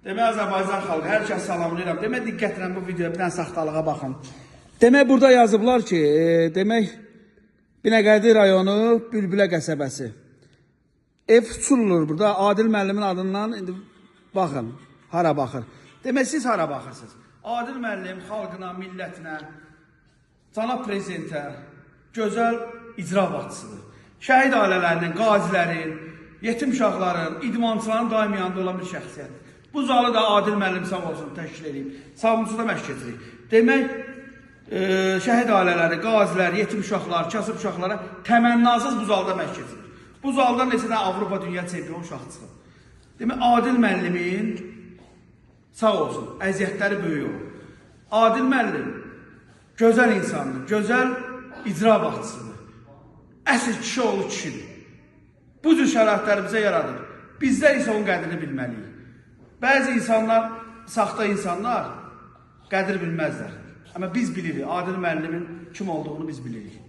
Demək Azərbaycan xalqı, hər kəs salamlayıram. Demək diqqətlə bu videoya bir dənə saxtalığa baxın. Demək burada yazıblar ki, demək Binəqədi rayonu Bülbülə qəsəbəsi. Ev uçurulur burada. Adil müəllimin adından indi baxın hara baxır. Demək siz hara baxırsınız? Adil müəllim xalqına, millətinə, cənab prezidentə gözəl icra başçısıdır. Şəhid ailələrinin, qazilərin, yetim uşaqların, idmançıların daim yanında olan bir şəxsiyyətdir. Bu zalı da Adil müəllim sağ olsun təşkil edib. Sabunçuda məşq keçirik. Demək, şəhid ailələri, qazilər, yetim uşaqlar, kasıb uşaqlara təmənnasız bu zalda məşq keçirir. Bu zalda neçə dənə Avropa dünya çempionu uşaq çıxıb. Demək, Adil müəllimin sağ olsun, əziyyətləri böyük olur. Adil müəllim gözəl insandır, gözəl icra başçısıdır. Əsl kişi oğlu kişidir. Bu cür şəraitləri bizə yaradır. Bizlər isə onun qədrini bilməliyik. Bəzi insanlar, saxta insanlar qədir bilməzlər. Amma biz bilirik, Adil müəllimin kim olduğunu biz bilirik.